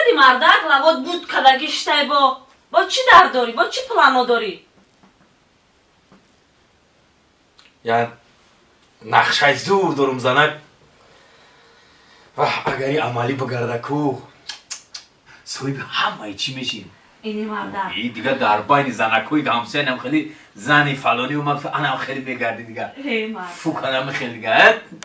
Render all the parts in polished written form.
кадӣ мардак? Лавот буд кадаги штай бо. Бо чӣ дард дорӣ? Бо чӣ плано дорӣ? Я нақшаи зур дорум занак. Ваҳ, агари амалӣ бигарда ку, соҳиби ҳамаи чӣ мешин? Ини мардак. И дига дар байни занакҳои ҳамсоянам хеле зани фалонӣ омад, анам хеле мегарди дига. Э мард. Фук анам хеле дига,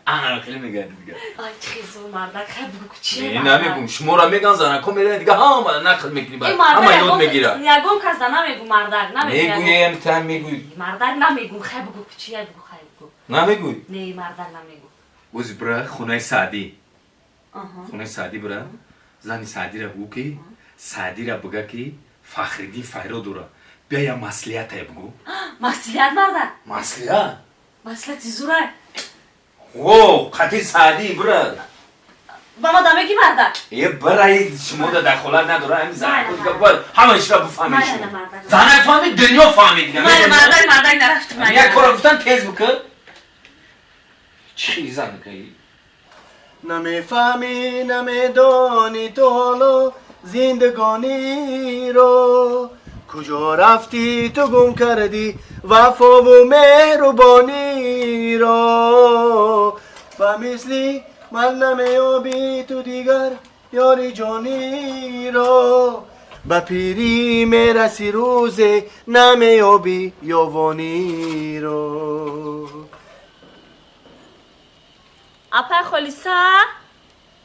анам хеле мегарди дига. Ай чӣ зур мардак, хай бугу ку чӣ? Не, намегум, шуморо меган занакҳо мераванд дига, ҳама нақл мекунӣ баъд. Ҳама ёд мегирад. Ягон кас да намегу мардак, намегу. Мегӯем, та мегӯй. Мардак намегум, хай бугу ку чӣ, бугу хай бугу. Намегӯй? Не, мардак намегу. Ози бира хонаи Саъдӣ. Хонаи Саъдӣ бира, зани Саъдиро бугӯ ки Саъдиро бига ки Фахриддин файро дора. Бия я маслиҳате бугӯ. Маслиҳат мардак? Маслиҳат? Маслиҳати зурай. О, қати Саъдӣ бира. Ба ма дамеги мардак? Е, бира, шумо да дахолат надора, ҳами занако дига бояд ҳама ишра бифаҳмед шумо. Занак фаҳмид, дунё фаҳмид дига. Майли, мардак, мардак нарафтум. Як кора гуфтан тез бикун. Чӣ занакаи? Намефаҳмӣ, намедонӣ ту ҳоло зиндагониро. Куҷо рафтӣ ту гум кардӣ вафову меҳрубониро. Ба мисли ман намеёбӣ ту дигар ёри ҷониро. Ба пирӣ мерасӣ рӯзе намеёбӣ ёвониро. Апай Холиса?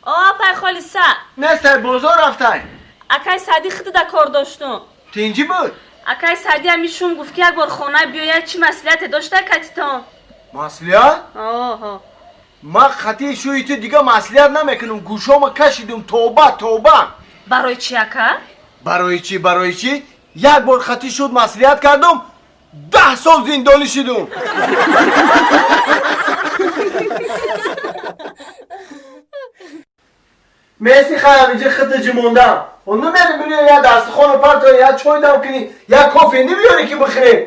О, апай Холиса. Нестай, бозор рафтай. Акай Саъдӣ худда кор доштум. Тинҷӣ буд? Акай Саъдӣ ҳами шум гуфт ки як бор хона биёяд, чӣ маслиҳате дошта катитон? Маслиҳат? Оҳо. Ман хати шӯи ту дига маслиҳат намекунам, гӯшома кашидум, тоба, тоба. Барои чӣ ака? Барои чӣ, барои чӣ? Як бор хати шуд маслиҳат кардум, 10 сол зиндонӣ шидум. Меси хаям инҷа хита ҷимондам. Он намери биёри я дастхону партои, я чой дам кунӣ, я кофе намеёри ки бихӯрем.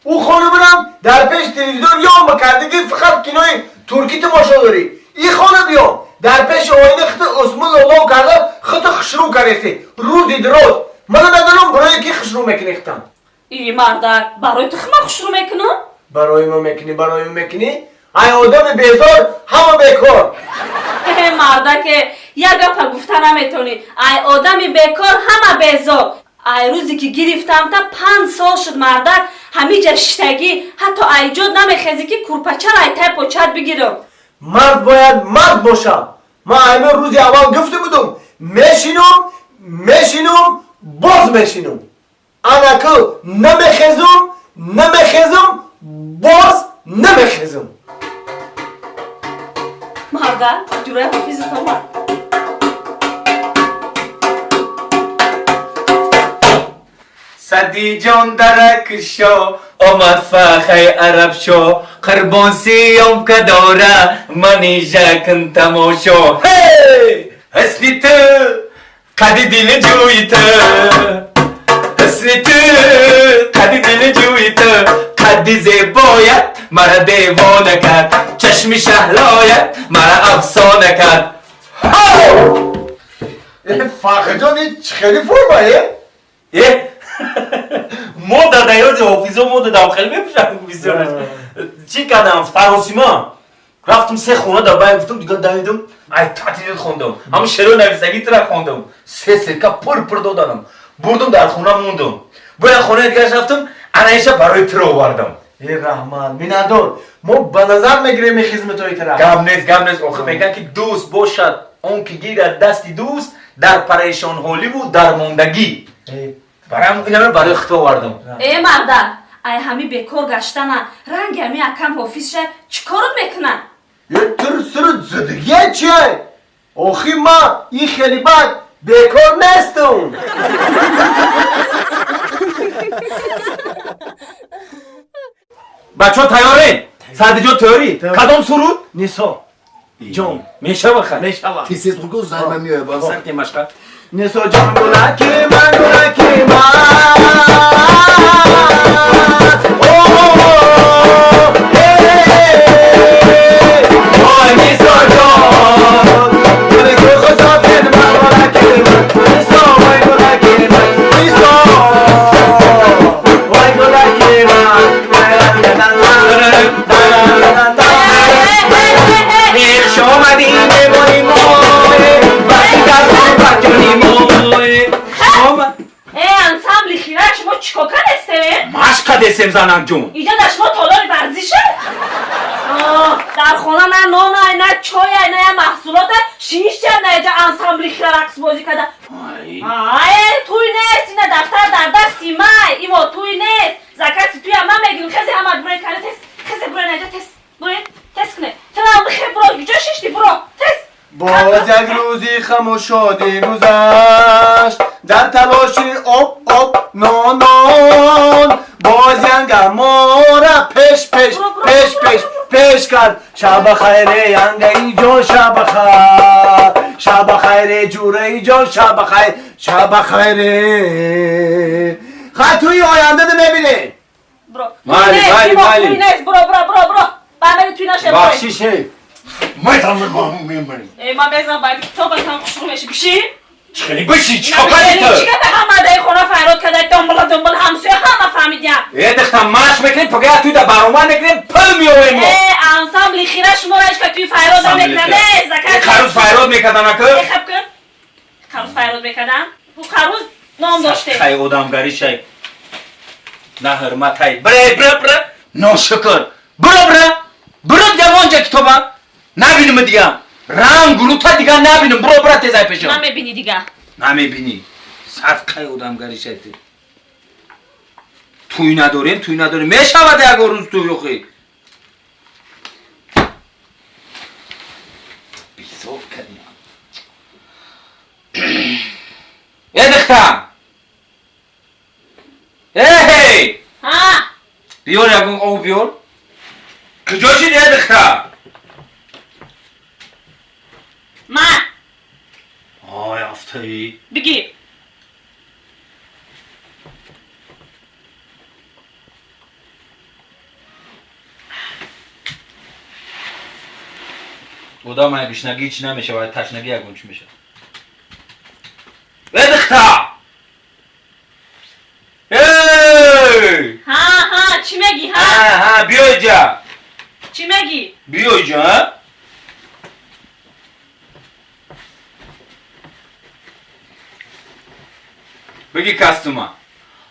Ӯ хона бирам дар пеши телевизор ёма кардагӣ фақат кинои туркӣ тамошо дорӣ. И хона биё дар пеши оина хита усмул олов карда хита хушрӯ кареси. Рӯзи дароз. Ман намедонам барои ки хушрӯ мекунӣ хитам. И мардак, барои ту хима хушрӯ мекунам? Барои ма мекунӣ, барои ма мекунӣ? Ай одами безор, ҳама бекор. Э мардаке, як гапа гуфта наметонӣ. Ай одами бекор ҳама безор. Ай рӯзе ки гирифтам та 5 сол шуд мардак, ҳамиҷа шиштагӣ, ҳатто айҷод намехезӣ ки курпачаро ай тай почат бигирам. Мард бояд мард бошад. Ман аймин рӯзи аввал гуфта будум, мешинум, мешинум, боз мешинум. Анаку намехезум, намехезум, боз намехезум. Мардак, ҷурай ҳофизат омад. Сади ҷон даракшо омад фахай арабшо қурбон сиём кадора манижа кун тамошо. Ҳей! Ҳусни ту қади дили ҷӯи ту, ҳусни ту қади дили ҷӯи ту, қадди зебоят мара девона кард, чашми шаҳлоят мара афсона кард. Фахрҷон, ин чӣ хеле формае? Э? Мода даёди ҳофизо мода дам хеле мепӯшам бисёраш. Чӣ кардам? Фаросима. Рафтум се хона дар байн гуфтум, дига давидум, ай татидид хондум. Ҳамун шеъро нависагӣ тира хондум. Се серка пур пур доданам. Бурдум дар хона мондум. Бо як хонаи дигараш рафтум, анаиша барои тира овардам. Э раҳмат, миннатдор. Мо ба назар мегирем ин хизматҳои тира. Гап нест, гап нест. Охир мегӯянд ки дӯст бошад он ки гирад дасти дӯст дар парешонҳоливу дармондагӣ. Барам инаме барои худо овардам. Э мардак, ай ҳами бекор гаштана, ранги ҳами акам ҳофиз ша чӣ корот мекунад? Е тур сиру зиддигия чие? Охи ман ин хеле бад бекор нестам. Бачаҳо тайёрен? Саъдиҷон тайёрӣ? Кадом суруд? Нисо. Ҷон. Мешава хай? Мешава. Тез бугӯ займа меояд, ба сар ки машқа. Нисо ҷон гулаки ман, гулаки ман. Ой, Нисо ҷон. Гулаки хусофир ман, гулаки ман. Нисо кадесем занакҷон. Иҷа дар шумо толори варзиша? Дар хона на нонай, на чойай, на я маҳсулота, шишча на иҷа ансамбли хира рақсбозӣ када. Ай, туй нест, ина дафтар дар дасти май, иво туй нест. Закаси туя ман мегирим, хезе ҳама бурен кане тез, хезе бурен иҷа тез, бурен, тез куне. Тунам бихе буро, куҷо шишти буро, тез. Боз як рӯзи хаму шодӣ гузашт дар талоши об об нон нон боз янга мора пеш пеш пеш пеш пеш кард шаба хайре янгаи ҷон шаба хайр шаба хайре ҷураи ҷон шаба хайр шаба хайре хай туи оянда мебинем. Буро. Майли, майли, майли. Туй нест, буро, буро, буро, буро. Бамери туй наша, буро. Бахшише. Э, ман мезанам ба китобатам хушрӯ меши. Биши? Чӣ биши? Чӣ кардӣ ту? Чӣ карда ҳама дар хона файрод карда, домбала домбала ҳамсоя ҳама фаҳмидям. Э, духтар, машқ мекунем, пага туй да баромад мекунем, пул меорем мо. Э, ансамбли хира шуморо ҳеч ка туй файрод намекунад. Э, закат. Э, қаруз файрод мекардан ака? Э, хаб кун. Қаруз файрод мекардан? Ӯ қаруз ном доште. Хай одамгарӣ шай. На ҳурматай. Бре, бре, бре. Ношукр. Бро, бре. Бро дига вонҷа китоба. Набинем дига. Ранг рута дига набинем. Бро, бро тезай пешам. Намебинӣ дига. Намебинӣ. Садқаи одамгарӣ шай ту. Туй надорем, туй надорем. Мешавад ягон рӯз туй охи. Безор кардем. Э, духтар. Эй! Ҳа? Биёр ягон об биёр. Куҷо шид, э, духтар? Ман. Ой, афтаи. Бигир. Одам ай гушнагӣ чӣ намешавад, ташнагӣ ягон чӣ мешавад. Э, духтар! Эй! Ҳа, ҳа, чӣ мегӣ, ҳа? Ҳа, ҳа, биё иҷа. Чӣ мегӣ? Биё иҷа, ҳа? Бигӣ кастума.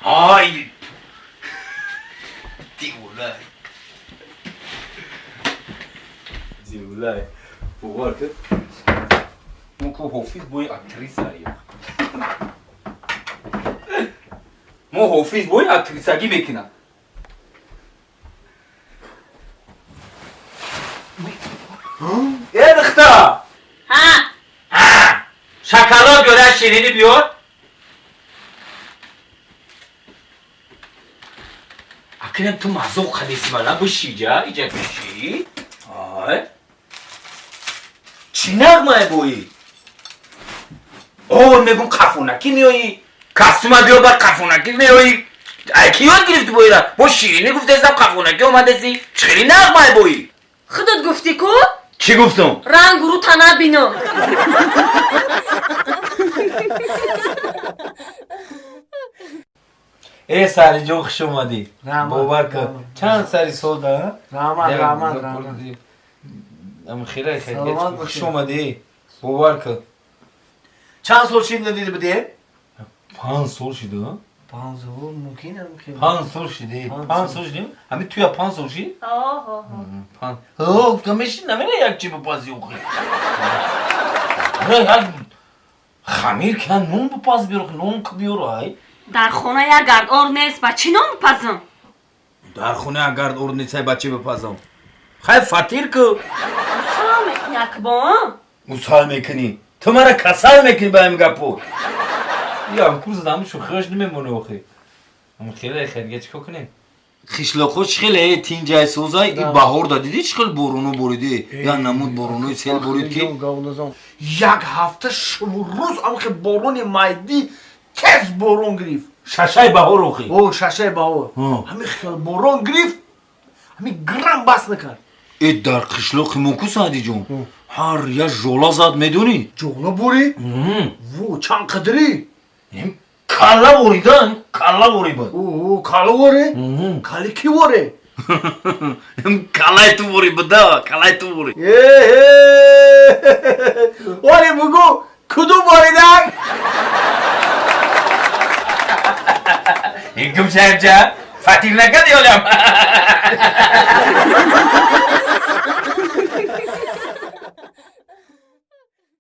Ай! Девона. Девона. Бовар кун. Мо ку ҳофиз бои актриса ё. Мо ҳофиз бои актрисагӣ мекунам. Э, духтар! Ҳа? Ҳа! Шоколад биёр, як ширинӣ биёр. Акнун ту мазоқ кардеси мана, биши иҷа, иҷа биши. Ай. Чӣ нағмае бои? О, мегум қафонакӣ меоӣ. Кастума биёр, баъд қафонакӣ меоӣ. Ай, кӣ ёд гирифтӣ боира? Бо ширинӣ гуфтесам, қафонакӣ омадеси. Чӣ хеле нағмае бои? Худат гуфтӣ ку? Чӣ гуфтам? Ранг рута набинам. Э, Сариҷон, хуш омадӣ. Раҳмат, Бовар кун. раҳмат. Чанд сари сол да? Раҳмат, раҳмат, раҳмат. Ам хеле хеле Саломат хуш бошед. омадӣ. Бовар кун. Чанд сол шид надида будӣ? 5 сол шид, а? 5 сол мумкин, мумкин. 5 сол шид, э. 5 5 сол. сол шид. Ҳами туя 5 сол шид? Оҳо. 5. Ҳо, гуфтам мешин намера як чи бипази охи. Ра як хамир кан нон бипаз биёр, нон ки биёр, ай. Дар хона як гард ор нест, ба чӣ нон бипазам? Дар хона як гард ор нест, ай ба чӣ бипазам? Хай фатир ку. Мусал мекунӣ, акбон? Мусал мекунӣ. Ту мара касал мекунӣ ба ин гапо. Ям курс дам шухаш намемонӣ охи. Ам хеле хеле чӣ кор кунем? Хишлоқо чӣ хеле тинҷай созай, и баҳор да дидӣ чӣ хел борону бориди? Я намуд борону сел борид ки. Як ҳафта шабу рӯз амхе борони майдӣ тез борон гирифт. Шашаи баҳор охи. О, шашаи баҳор. Ҳо. Ҳами хел борон гирифт, ҳами грам бас накард. Э, дар қишлоқи мо ку, Саъдиҷон? Ҳар як жола зад, медонӣ? Жола борӣ? Во, чанд қадрӣ? Калла воридан, калла ворибад. О, калла ворӣ? Калли ки ворӣ? Каллаи ту ворӣ буда, каллаи ту ворӣ. Оре бугӯ, кудум воридан? Ин кум шаибҷа? Фатир накади олям.